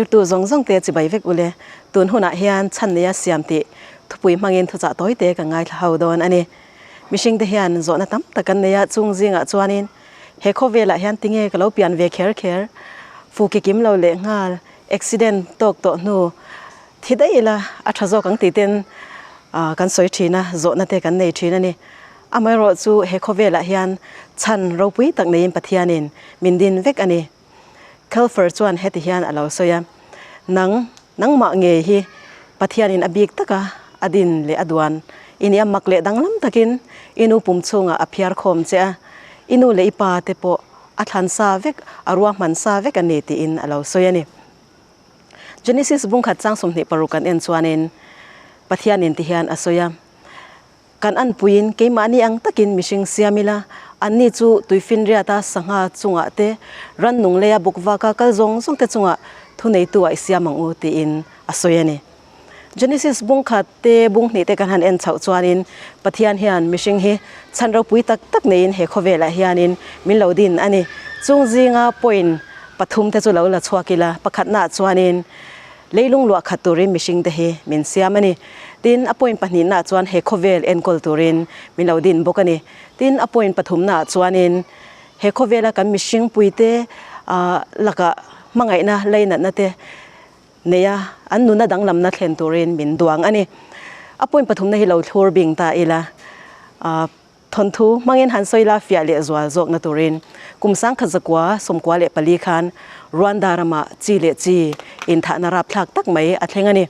Thirtu zawng zawng te chibai vek ule, tun hunah hian chhan neia siam tih thupui hmangin thuchah tawi te ka ngaithla ho dawn a ni. Mihring te hian zawhna tam tak kan nei a, chung zingah chuanin he khawvelah hian tinge ka lo pian ve kher kher, fu ki kim lo leh nghal, accident tawk tawh hnu thi daih ila a tha zawk ang tih ten kan sawi thin a, zawhna te kan nei thin a ni. Amaherawh chu he khawvelah hian chhan ropui tak neiin Pathianin min din vek a ni. Kelfer chuan heti hian a lo sawi a, Nang, nangmah ngei hi Pathianin a bik taka a din leh a duan i nia mak leh danglam takin i nu pum chhungah a phiar khawm che a, i nu leh i pa te pawh a thlan sa vek, a ruahman sa vek a ni tiin a lo sawi a ni. Genesis bungkhat chang 26 kan en chuanin Pathianin ti hian a sawi a. Kan anpuiin keimahni ang takin mihring siam ila, anni chu tuifinriata sangha chungah te, rannung leia bukvaka kal zawng zawng te chungah thuneitu ah i siam ang u tiin a sawi a ni. Genesis bung khat te bung hnih te kan han en chhoh chuanin Pathian hian mihring hi chhan ropui tak tak neiin he khawvelah hianin min lo din a ni. Chung zinga point pathum te chu lo la chhuak ila, pakhatnaah chuanin Leilung luah khat turin mihring te hi min siam a ni. Tin, a point pahnihnaah chuan he khawvel enkawl turin min lo din bawk a ni. Tin, a point pathumnaah chuanin he khawvela kan mihring puite lakah hmangaihna leinatna te neia an nuna danglamna thlen turin min duang a ni. A point pathumna hi lo thlur bing ta ila. Thawnthu hmangin han sawi la fiah leh zual zawkna turin kum sangkhat zakua 94 khan Rwanda ramah chi leh chi inthahna rapthlak tak mai a thleng a ni.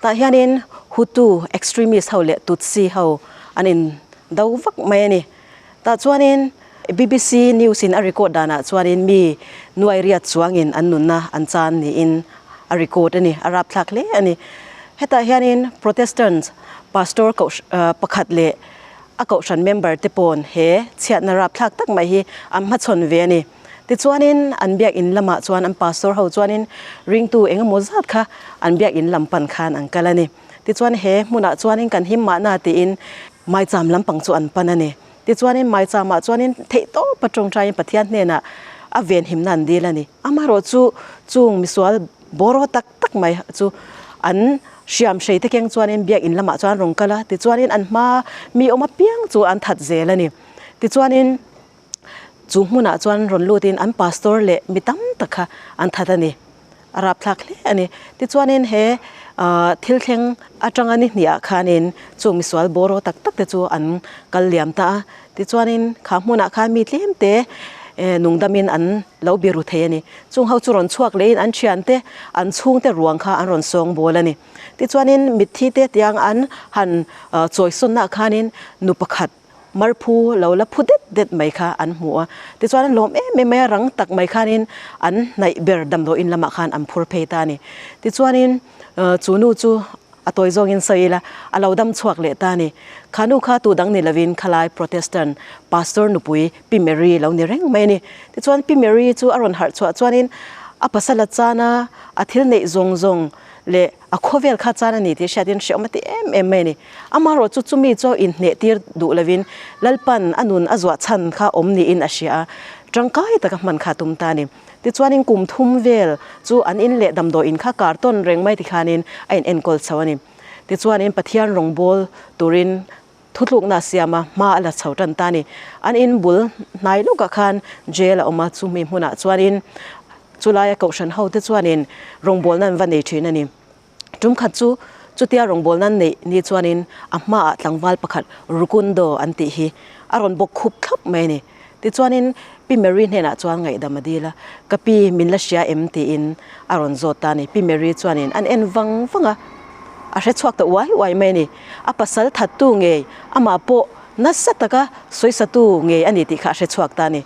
Tah hianin Hutu extremist ho leh Tutsi ho an in do vak mai a ni. Tah chuanin BBC News in a record danah chuanin mi nuai riat chuangin an nunna an chan niin a record a ni, a rapthlak hle a ni. Hetah hianin Protestant Pastor pakhat leh a kohhran member te pawn he chhiatna rapthlak tak mai hi an hmachhawn ve a ni. Tichuanin an biakin lamah chuan an pastor ho chuanin ringtu engemaw zat kha an biakin lam pan khan an kal a ni. Tichuan he hmunah chuanin kan him mahna tiin maicham lampang chu an pan a ni. Tichuanin maicham-ah chuanin theihtawpa tawngtaiin Pathian hnenah a venhimna an dil a ni. Amaherawhchu chung misual bawraw tak tak mai chu an hriam hrei te keng chuanin biakin lamah chuan rawn kal a, tichuanin an hma mi awm apiang chu an that zel a ni. Tichuanin chu hmunah chuan rawn lutin an pastor leh mi tam tak kha an that a ni. A rapthlak hle a ni. Tichuanin he thil thleng atanga ni hniah khanin chung misual bawraw tak tak te chu an kal liam ta a. Tichuanin kha hmunah khan mi tlem te nungdamin an lo biru thei a ni. Chung ho chu rawn chhuak lehin an thiante, an chhungte ruang kha an rawn sawng bawl a ni. Tichuanin mitthi te tiang an han chawisawnnaah khanin nu pakhat Marphu lo la phu det det mai kha an hmu a, tichuan an lawm em em mai a, rang tak mai khanin an hnaih ber damdawiin lamah khan an phur phei ta a ni. Tichuanin chu nu chu a tawi zawngin sawi ila a lo dam chhuak leh ta a ni. Kha nu kha tu dang ni lovin khalai Protestant Pastor nupui Pi Mary lo ni reng mai a ni. Tichuan Pi Mary chu a rawn harh chhuah chuanin a pasal a chan a, a thil neih zawng zawng leh a khawvel kha chan a ni tih hriatin hreawm a ti em em mai a ni. Amaherawh chu chumi chu inhneh tir duh lovin Lalpan a nun a zuah chhan kha awm niin a hria a, tangkai taka hman kha a tum ta a ni. Tichuanin kum thum vel chu an in leh damdawiin kha kar tawn reng mai tikhanin a in enkawl chho a ni. Tichuanin Pathian rawngbawl turin thutlukna a siam a, hma a la chho tan ta a ni. An in bul hnai lawkah khan jail a awm a, chumi hmunah chuanin chulaia kohhran hote chuanin rawngbawlna an va nei thin a ni. Tum khat chu chutia rawngbawlna nan neih ni chuanin a hmaah tlangval pakhat Rukundo an tih hi a rawn bawk khup thlap mai a ni. Tichuanin Pi Mary hnenah chuan ngaihdam a dil a, Ka pi, min la hria em? tiin a rawn zawt ta a ni. Pi Mary chuanin an en vang vang a, a hre chhuak ta uai uai mai a ni. A pasal thattu ngei, amah pawh nasa taka sawisatu ngei a ni tih kha a hre chhuak ta a ni.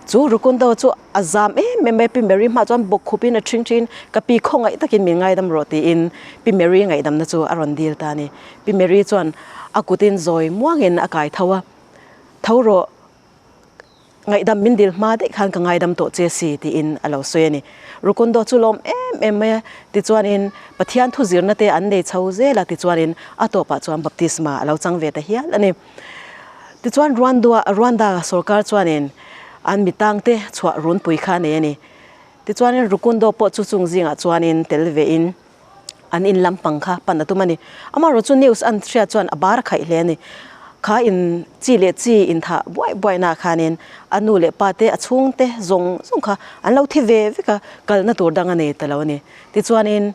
Chu Rukundo chu a zam em em mai, Pi Mary hmah chuan bawk khupin a ṭhing ṭhin, Ka pi khawngaih takin min ngaidam rawh tiin Pi Mary ngaihdamna chu a rawn dil ta a ni. Pi Mary chuan a kutin zawi muangin a kai tho a, Tho rawh, ngaihdam min dil hma daih khan ka ngaidam tawh che si tiin a lo sawi a ni. Rukundo chu lawm em em mai a, tichuanin Pathian thu zirna te an nei chho zel a, tichuanin a tawpah chuan baptisma a lo chang ve ta hial a ni. Tichuan Rwanda sorkar chuanin an mitangte chhuah runpui kha a nei a ni. Tichuanin Rukundo pawh chu chung zingah chuanin tel vein an in lampang kha pan a tum a ni. Amaherawh chu news an hriat chuan a bar a khaih hle a ni. Kha in chi leh chi inthah buai buainaah khanin a nu leh pa te a chhungte zawng zawng kha an lo thi ve vek a, kalna tur dang a nei ta lo a ni. Tichuanin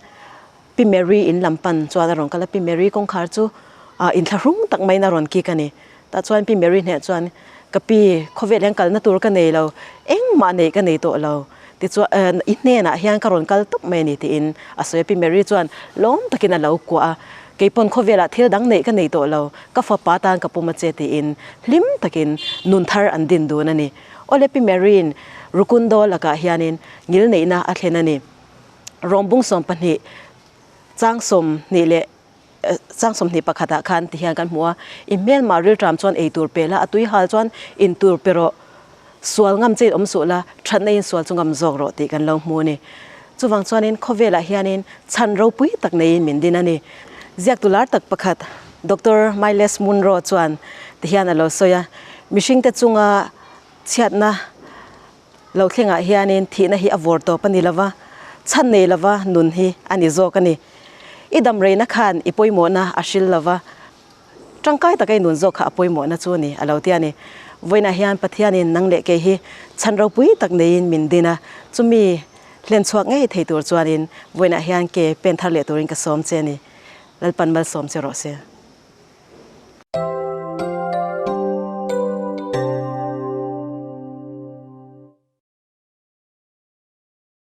Pi Mary in lam pan chuan a rawn kal a, Pi Mary kawngkhar chu ah inthlahrung tak maiin a rawn kik a ni. Tah chuan Pi Mary hneh chuan, Ka pi, khawvel hian kalna tur ka nei lo, engmah neih ka nei tawh lo. Tichuan i hnenah hian ka rawn kal tawp mai a ni tiin a sawi a. Pi Mary chuan lawm takin a lo kuah a, Keipawn khawvelah thil dang neih ka nei tawh lo, ka fapa tan ka pum a che tiin hlim takin nun thar an din dun a ni. Awle Pi Mary'n Rukundo lakah hianin ngilneihna a thlen a ni. Rawmbung 12 chang 20 leh chang 21 ah khan ti hian kan hmu a, i hmelmah rilṭam chuan ei tur pe la, a tui hal chuan in tur pe rawh, sual ngam che in awm suh la, thatna in sual chu ngam zawk rawh tih kan lo hmu a ni. Chuvang chuanin khawvelah hianin chhan ropui tak neiin min din a ni. Ziaktu lar tak pakhat Doctor Myles Munroe chuan ti hian a lo sawi a, mihringte chunga chhiatna Lo thlengah hianin thihna hi a vawr tawp a ni lova, chhan nei lova nun hi a ni zawk a ni. I dam reina khan i pawimawhna a hril lova, tangkai taka i nun zawk kha a pawimawhna chu a ni, a lo ti a ni. Vawiinah hian Pathianin nang leh kei hi chhan ropui tak neiin min din a, chumi hlen chhuak ngei thei tur chuanin vawiinah hian ke pen thar leh turin ka sawm che a ni. Lalpan malsawm che rawh se.